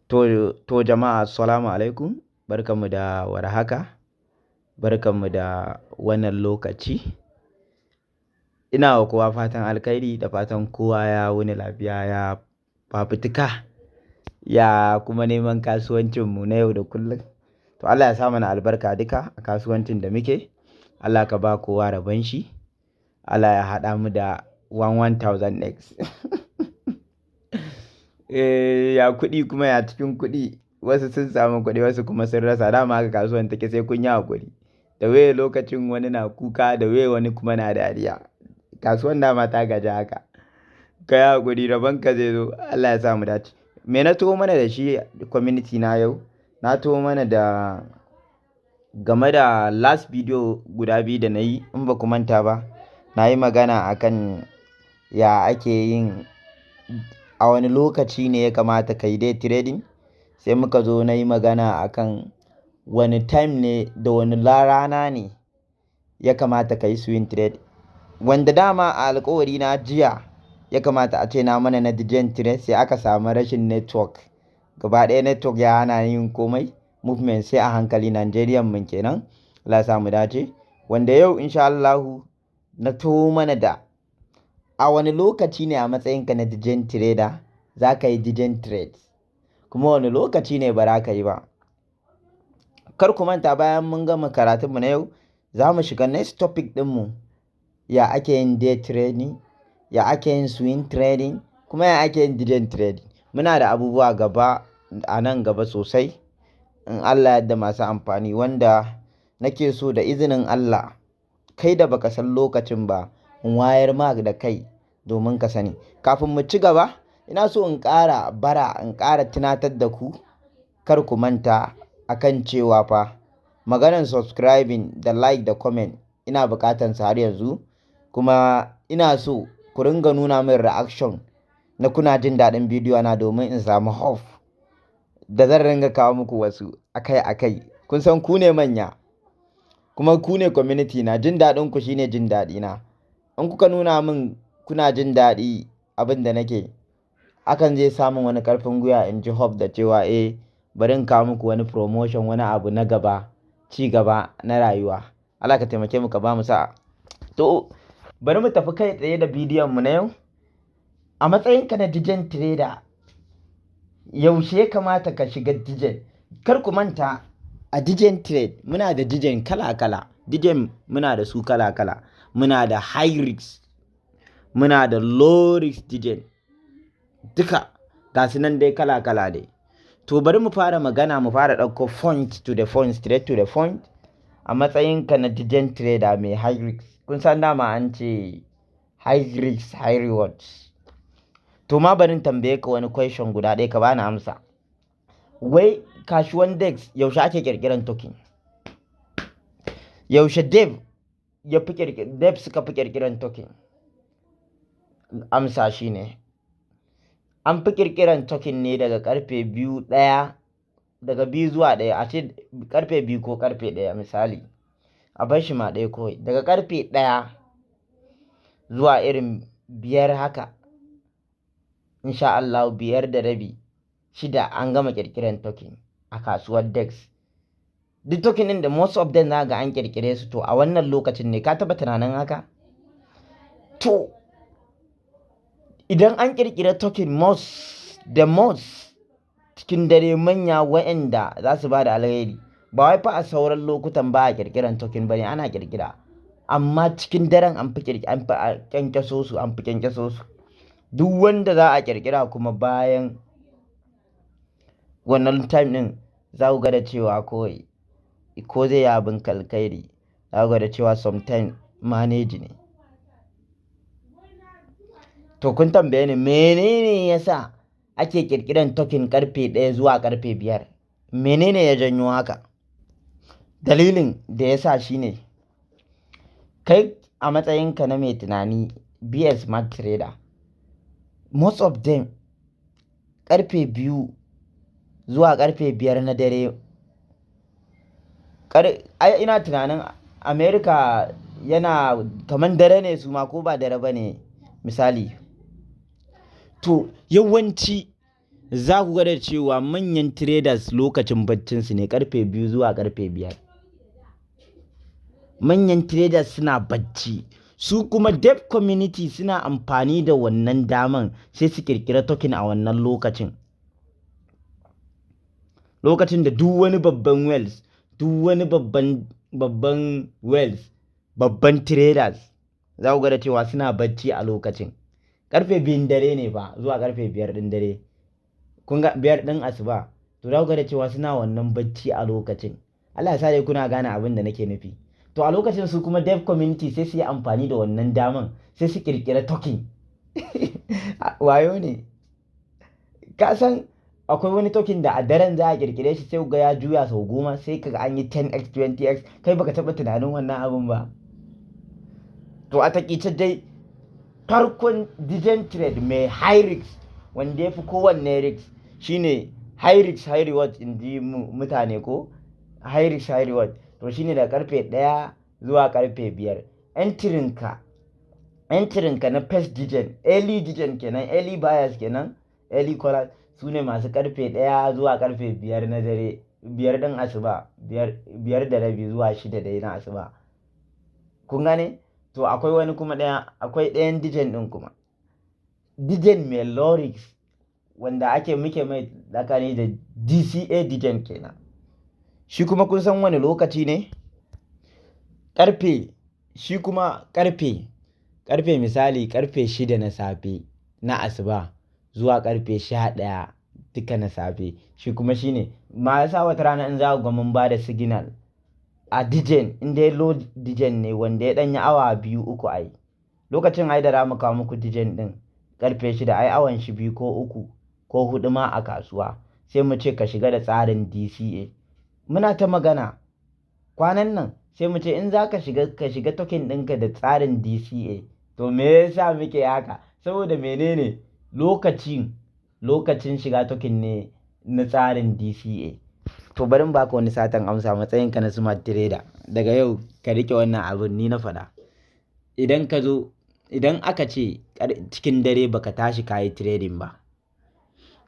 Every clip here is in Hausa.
To jama'a, assalamu alaikum, barkanmu da warhaka, barkanmu da wannan lokaci. Ina wa kowa fatan alkhairi da fatan kowa ya wuni lafiya, ya fafutuka, ya kuma neman kasuwancinmu na yau da kullum. To Allah ya sa mana albarka duka a kasuwancin da muke. Allah ka ba kowa rabon shi. Allah ya haɗa mu da one one thousand x. Eh, ya kuɗi kuma, ya cikin kuɗi. Wasu sun samu kuɗi, wasu kuma sun rasa. Dama haka kasuwan take, sai kun yi haƙuri. Da waye lokacin wani na kuka, da waye wani kuma na dariya. Kasuwan dama ta gaji haka. Ka yi haƙuri, rabon ka zai zo. Allah ya sa mu dace. Me na taho mana da shi community na yau? Na taho mana da game da last video guda biyu da na yi, in ba ku manta ba. Na yi magana akan ya ake yin, a wane lokaci ne ya kamata ka yi day trading. Sai muka zo na yi magana akan wane time ne da wane rana ne ya kamata ka yi swing trade. Wanda dama a alkawari na jiya ya kamata a ce na mana na degen trade, sai aka samu rashin network. Gaba ɗaya network ya hana yin komai, movement sai a hankali, Nigerian mun kenan. Allah ya sa mu dace. Wanda yau in sha Allahu na taho mana da a wane lokaci ne a matsayinka na degen trader za ka yi degen trade, kuma wane lokaci ne ba za ka yi ba. Kar ku manta, bayan mun gama karatunmu na yau, za mu shiga next topic ɗinmu: ya ake yin day trading, ya ake yin swing trading, kuma ya ake yin degen trading. Muna da abubuwa gaba a nan gaba sosai in Allah ya yadda, masu amfani, wanda nake so da izinin Allah kai da baka san lokacin ba, in wayar ma da kai domin ka sani. Kafin mu ci gaba, ina so in ƙara bara, in ƙara tunatar da ku, kar ku manta akan cewa fa maganan subscribing da like da comment ina buƙatan sa har yanzu. Kuma ina so ku ringa nuna min reaction na kuna jin daɗin bidiyo na, domin in samu hope da zan ringa kawo muku wasu akai akai. Kun san ku ne manya, kuma ku ne community na. Jin daɗin ku shine jin daɗi na. In kuka nuna min kuna jin daɗi abin da nake, hakan zai samun wani ƙarfin gwiwa, in ji hope da cewa eh, bari in kawo muku wani promotion, wani abu na gaba, ci gaba na rayuwa. Allah ka taimake mu, ka ba mu sa'a. To bari mu tafi kai tsaye da bidiyon mu na yau. A matsayinka na degen trader, yaushe ya kamata ka shiga degen? Kar ku manta, a degen trade muna da degen kala kala. Degen muna da su kala kala. Muna da high risk, muna da low risk degen. Duka ga su nan dai kala kala dai. To bari mu fara magana, mu fara ɗauko point to the point, straight to the point. A matsayinka na degen trader mai high risk, kun san dama an ce high risk, high rewards. To ma bari in tambaye ka wani question guda ɗaya, ka bani amsa. Wai kasuwan DEX, yaushe ake ƙirƙiran token? Yaushe dev suka fi ƙirƙiran token? Amsa shine an fi ƙirƙiran token ne daga karfe 2, 1, daga 2 zuwa 1, a ce karfe 2 ko karfe 1 misali. A bar shi ma 1 kawai. Daga karfe 1 zuwa irin 5 haka. In sha Allahu 5:30, 6, an gama ƙirƙiran token a kasuwar DEX. Duk token ɗin da most of them za ga an ƙirƙire su, to a wannan lokacin ne. Ka taɓa tunanin haka? To idan an ƙirƙira token most the most cikin dare, manya wa'yanda za su ba da alheri, ba wai fa a sauran lokutan ba a ƙirƙiran token ba ne, ana ƙirƙira. Amma cikin daren an fi ƙyanƙyaso su, an fi ƙyanƙyaso su. Duk wanda za a ƙirƙira kuma bayan wannan time ɗin, za ku ga da cewa kawai ko zai yi abin alkhairi, za ku ga da cewa sometime manage ne. To kun tambaye ni menene ya sa ake ƙirƙiran token karfe 1 zuwa karfe 5? Menene ya janyo haka? Dalilin da ya sa shine, kai a matsayinka na mai tunani, be a smart trader. Most of them karfe 2 zuwa karfe 5 na dare. Ai ina tunanin America yana kaman dare ne su ma, ko ba dare ba ne misali. To yawanci Za ku ga da cewa manyan traders lokacin baccinsu ne karfe 2 zuwa karfe 5. Manyan traders suna bacci, su kuma dev community suna amfani da wannan daman sai su kirkira token a wannan lokacin. Lokacin da duk wani babban whales, duk wani babban whales, babban traders, za ku ga da cewa suna bacci a lokacin. Karfe 2n dare ne fa zuwa karfe 5 ɗin dare. Kun ga 5 ɗin asuba, to za ku ga da cewa suna wannan bacci a lokacin. Allah ya sa dai kuna gane abin da nake nufi. To, a lokacin su kuma dev community sai su yi amfani da wannan daman sai su kirkira token. Wayo ne. Ka san akwai wani token da a daren za a kirkire shi, sai ga ya juya sau 10, sai kaga an yi 10x, 20x. Kai baka taɓa tunanin wannan abin ba. To, a takaice dai, farkon degen trade mai high risk, wanda ya fi kowanne risk, shine high risk high reward in ji mutane ko high risk high reward. To, shine da karfe 1 zuwa karfe 5. Entry-n ka na first degen, early degen kenan, early buyers kenan, early callers, su ne masu karfe 1 zuwa karfe 5 na dare, 5 ɗin asuba, 5:30 zuwa 6 dai na asuba. Kun gane? To, akwai wani kuma ɗaya, akwai ɗayan degen ɗin kuma. Degen mai low risk wanda ake muke mai lakani da DCA degen kenan. Shi kuma kun san wani lokaci ne? Karfe, shi kuma karfe misali karfe 6 na safe na asuba zuwa karfe 11 duka na safe. Shi kuma shine ma yasa wata rana in za ku ga mun ba da signal a degen, in dai low degen ne wanda ya ɗanyi awa 2, 3 ai. Lokacin ai da za mu kawo muku degen ɗin karfe 6, ai awan shi 2 ko 3 ko 4 ma a kasuwa, sai mu ce ka shiga da tsarin DCA. Muna ta magana kwanan nan, sai mu ce in za ka shiga, ka shiga token ɗinka da tsarin DCA. To, me yasa muke haka? Saboda menene? Lokacin shiga token ne na tsarin DCA. To, bari in baka wani satan amsa matsayinka na smart trader. Daga yau ka riƙe wannan abun ni na faɗa. Idan ka zo, idan aka ce cikin dare baka tashi ka yi trading ba,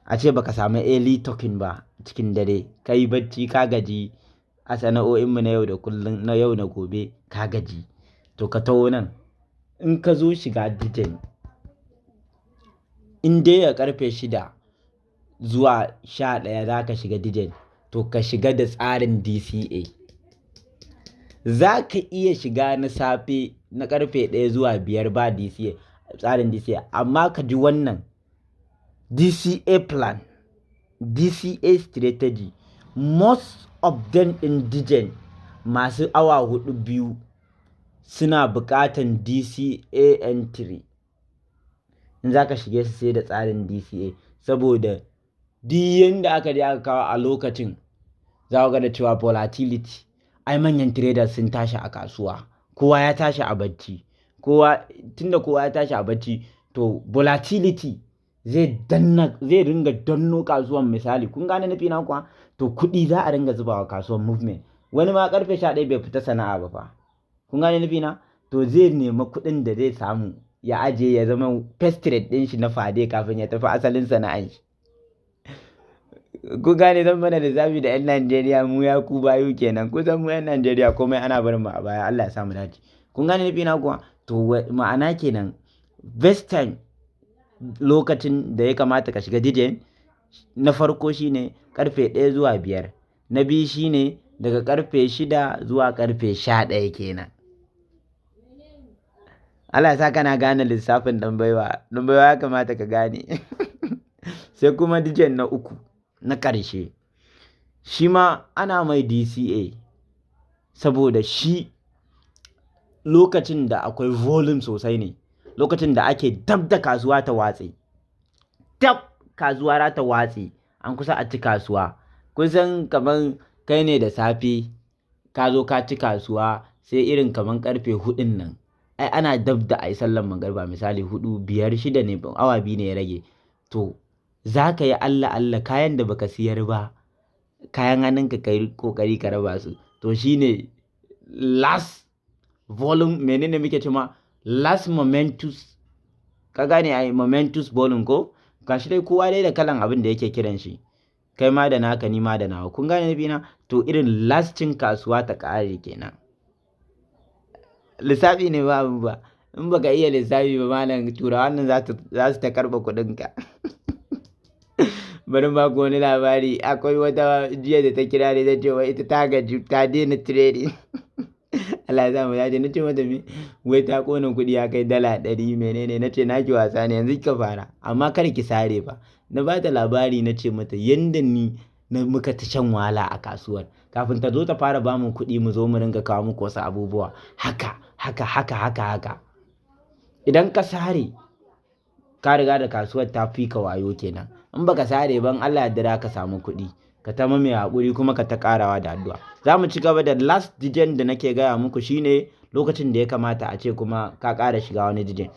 a ce baka samu early token ba cikin dare, ka yi bacci, ka gaji a sana'o'inmu na yau da kullum, na yau na gobe, ka gaji. To, ka taho nan, in ka zo shiga degen, in dai a karfe 6 zuwa 11 za ka shiga degen, to ka shiga da tsarin DCA. Za ka iya shiga na safe na karfe 1 zuwa 5 ba DCA, tsarin DCA, amma ka ji wannan DCA plan, DCA strategy, most of them in degen masu awa 4, 2 suna buƙatan DCA entry. In za ka shige su sai da tsarin DCA, saboda duk yanda aka je aka kawo a lokacin, za ku ga da cewa volatility, ai manyan traders sun tashi a kasuwa. Kowa ya tashi a bacci. Kowa, tunda kowa ya tashi a bacci, to volatility zai danna, zai ringa danno kasuwan misali. Kun gane nufi na kuwa? To, kuɗi za a ringa zubawa kasuwan movement. Wani ma karfe 11 bai fita sana'a ba fa. Kun gane nufi na? To, zai nemi kuɗin da zai samu ya ajiye ya zama first trade ɗin shi na fade kafin ya tafi asalin sana'an shi. Kun gane? Zan mana lissafi da 'yan Najeriya, mu ya ku bayu kenan. Kusan mu 'yan Najeriya komai ana barin mu a baya. Allah ya sa mu dace. Kun gane nufi na kuwa? To, ma'ana kenan, best time, lokacin da ya kamata ka shiga degen na farko shine karfe 1 zuwa 5. Na biyu shine daga karfe 6 zuwa karfe 11 kenan. Allah ya sa kana gane lissafin ɗan baiwa. Ɗan baiwa ya kamata ka gane. Sai kuma degen na uku, na ƙarshe. Shi ma ana mai DCA saboda shi lokacin da akwai volume sosai ne. Lokacin da ake dab da kasuwa ta watse. Dab kasuwa za ta watse, an kusa a ci kasuwa. Kun san kaman kai ne da safe ka zo ka ci kasuwa, sai irin kaman karfe 4n nan. Ai ana dab da ayi sallar magariba, misali 4, 5, 6 ne, awa 2 ne ya rage. To, za ka yi Allah Allah kayan da baka siyar ba, kayan hannunka ka yi ƙoƙari ka raba su. To, shine last volume, menene muke cewa last momentous, ka gane ai momentous volume ko? Gashi dai, kowa dai da kalan abin da yake kiran shi. Kai ma da naka, ni ma da nawa. Kun gane nufina? To, irin last cin kasuwa ta ƙare kenan. Lissafi ne ba abu ba. In baka iya lissafi ba, malam, Turawan nan za su ta karɓa kuɗinka. Bari ba ku wani labari. Akwai wata jiya da ta kira ni, ta ce wai ita ta gaji, ta daina trading. Allah ya sa mu dace. Na ce mata me? Wai ta ƙona kuɗi ya kai $100 menene. Na ce naki wasa ne, yanzu kika fara. Amma kar ki sare fa. Na ba ta labari, na ce mata yanda ni na muka ta shan wahala a kasuwar. Kafin ta zo ta fara ba mu kuɗi, mu zo mu ringa kawo muku wasu abubuwa. Haka, haka, haka, haka, haka. Idan ka sare, ka riga da kasuwar ta fi ka wayo kenan. In baka sare ba, in Allah ya yarda ka samu kuɗi. Ka ta mai haƙuri kuma ka ta ƙarawa da addu'a. Za mu ci gaba da last degen da nake gaya muku, shine lokacin da ya kamata a ce kuma ka ƙara shiga wani degen.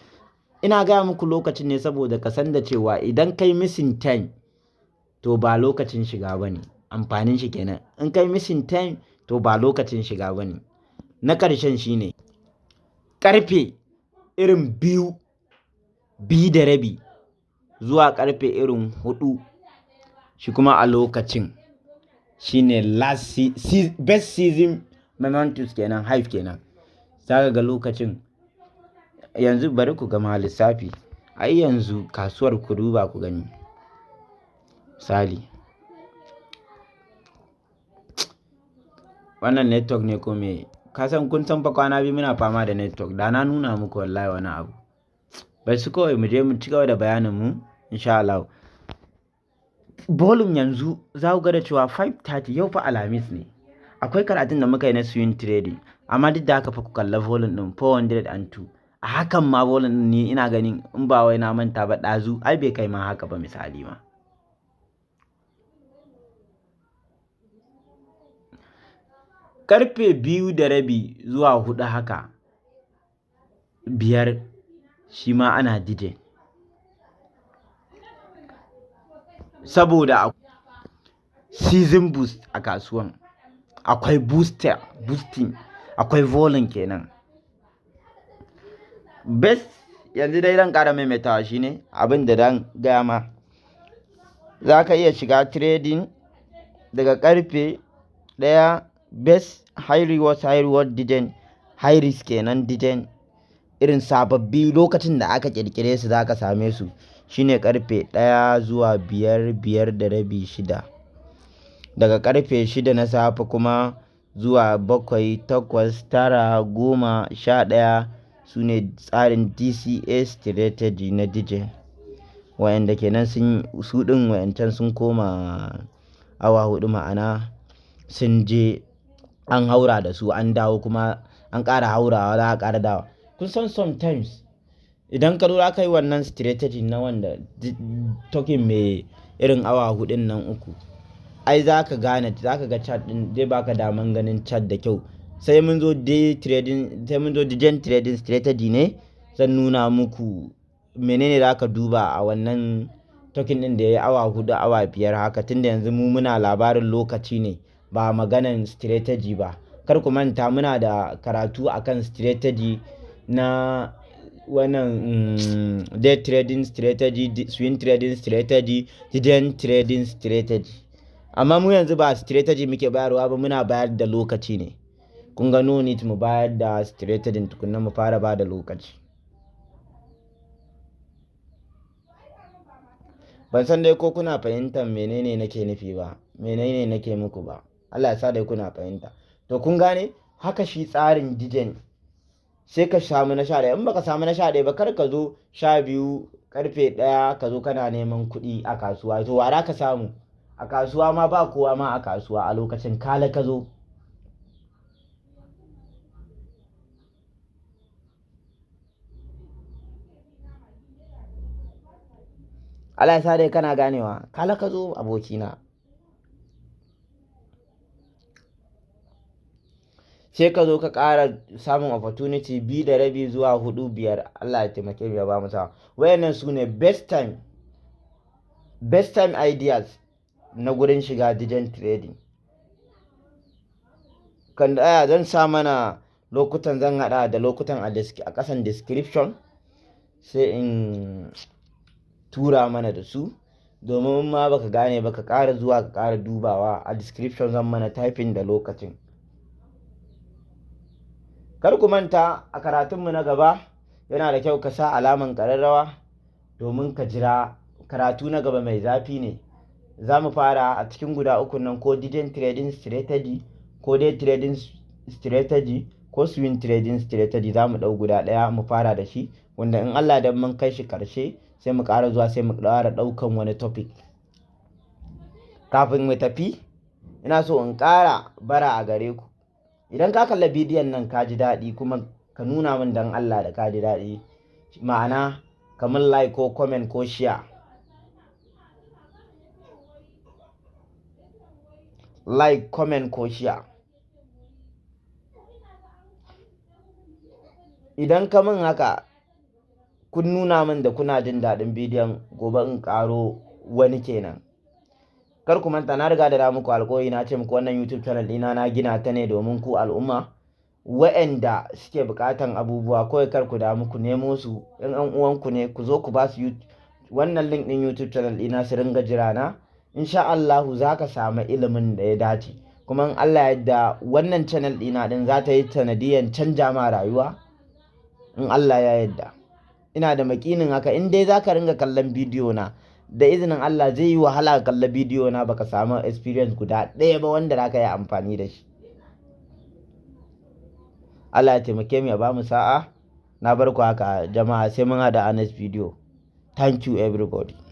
Ina gaya muku lokacin ne saboda ka san da cewa idan kai missing time, to ba lokacin shiga ba ne. Amfanin shi kenan. In kai missing time, to ba lokacin shiga ba ne. Na ƙarshen shine ƙarfe irin 2, 2:30 zuwa ƙarfe irin 4. Shi kuma a lokacin shine last best season momentus kenan, hype kenan. Za ka ga lokacin yanzu, bari ku gama lissafi. Ai yanzu kasuwar ku duba ku gani. Misali. Wannan network ne ko me? Ka san, kun san fa kwana biyu muna fama da network. Da na nuna muku wallahi wani abu. Bari su kawai mu je mu ci gaba da bayanin mu in sha Allah. Volume yanzu za ku ga da cewa 5:30, yau fa Alhamis ne. Akwai karatun da muka yi na swing trading. Amma duk da haka fa ku kalla volume ɗin, 402. A hakan ma volume ɗin, ni ina ganin in ba wai na manta ba, ɗazu ai bai kai ma haka ba misali ma. Karfe 2:30 zuwa 4 haka, 5, shi ma ana degen. Saboda season boost a kasuwan. Akwai booster, boosting, akwai volume kenan. Best yanzu dai zan ƙara maimaitawa, shine abin da zan gaya ma. Za ka iya shiga trading daga karfe 1, best high reward, high reward degen, high risk kenan degen. Irin sababbi lokacin da aka ƙirƙire su za ka same su. Shine karfe 1 zuwa 5, 5:30, 6. Daga karfe 6 na safe kuma zuwa 7, 8, 9, 10, 11, sune tsarin DCA strategy na degen. Wa'yanda kenan sun su ɗin wa'yancan sun koma awa 4, ma'ana sun je an haura da su, an dawo kuma an ƙara haurawa, za a ƙara dawowa. Kun san sometimes idan ka zo za ka yi wannan strategy na wanda token mai irin awa huɗun nan uku, ai za ka gane, za ka ga chart ɗin zai baka daman ganin chart da kyau. Sai mun zo day trading, sai mun zo degen trading strategy ne zan nuna muku menene za ka duba a wannan token ɗin da ya yi awa 4, awa 5 haka. Tunda yanzu mu muna labarin lokaci ne, ba maganan strategy ba. Kar ku manta muna da karatu akan strategy na wannan day trading strategy, swing trading strategy, degen trading strategy. Amma mu yanzu ba strategy muke bayarwa ba, muna bayar da lokaci ne. Kun ga no need mu bayar da strategy tukuna, mu fara ba da lokaci. Ban san dai ko kuna fahimtar menene nake nufi ba, menene nake muku ba. Allah ya sa dai kuna fahimta. To, kun gane haka shi tsarin degen, sai ka samu na 11. In baka samu na 11 ba, kar ka zo 12, karfe 1, ka zo kana neman kuɗi a kasuwa. To, wa ka samu? A kasuwa ma ba kowa ma a kasuwa a lokacin kala ka zo. Allah ya sa dai kana ganewa. Kala ka zo, abokina. Sai ka zo ka ƙara samun opportunity 2:30 zuwa 4, 5. Allah ya taimake mu, ya ba mu sa'a. Wayannan su ne best time, best time ideas na gurin shiga degen trading. Kan ɗaya zan sa mana lokutan, zan haɗa da lokutan a ƙasan description, sai in tura mana da su, domin ma baka gane ba ka ƙara zuwa ka ƙara dubawa. A description zan mana typing da lokacin. Kar ku manta, a karatunmu na gaba yana da kyau ka sa alaman ƙararrawa domin ka jira karatu na gaba. Mai zafi ne. Za mu fara a cikin guda uku nan, ko degen trading strategy, ko day trading strategy, ko swing trading strategy. Za mu ɗau guda ɗaya mu fara da shi, wanda in Allah da mun kai shi ƙarshe sai mu ƙara zuwa, sai mu ƙara ɗaukan wani topic. Kafin mu tafi, ina so in ƙara bara a gare ku. Idan ka kalla bidiyon nan ka ji daɗi, kuma ka nuna min dan Allah da ka ji daɗi, ma'ana kamar like ko comment ko share. Like, comment ko share. Idan ka min haka, kun nuna min da kuna jin daɗin bidiyon, gobe in ƙaro wani kenan. Kar ku manta, na riga da na muku alƙawari, na ce muku wannan YouTube channel ɗina na gina ta ne domin ku al'umma wa'anda suke buƙatan abubuwa. Kawai kar ku damu, ku nemo su. In an uwanku ne, ku zo ku ba su wannan link ɗin YouTube channel ɗina su ringa jira na. Insha Allahu za ka samu ilimin da ya dace, kuma in Allah yadda wannan channel ɗina ɗin za ta yi sanadiyan canja ma rayuwa in Allah ya yadda. Ina da makinin haka. In dai za ka ringa kallon bidiyo na, da izinin Allah zai yi wahala ka kalla bidiyo na baka samu experience guda ɗaya ba wanda za ka yi amfani da shi. Allah ya taimake mu, ya ba mu sa'a. Na bar ku haka jama'a, sai mun haɗa a next video. Thank you, everybody.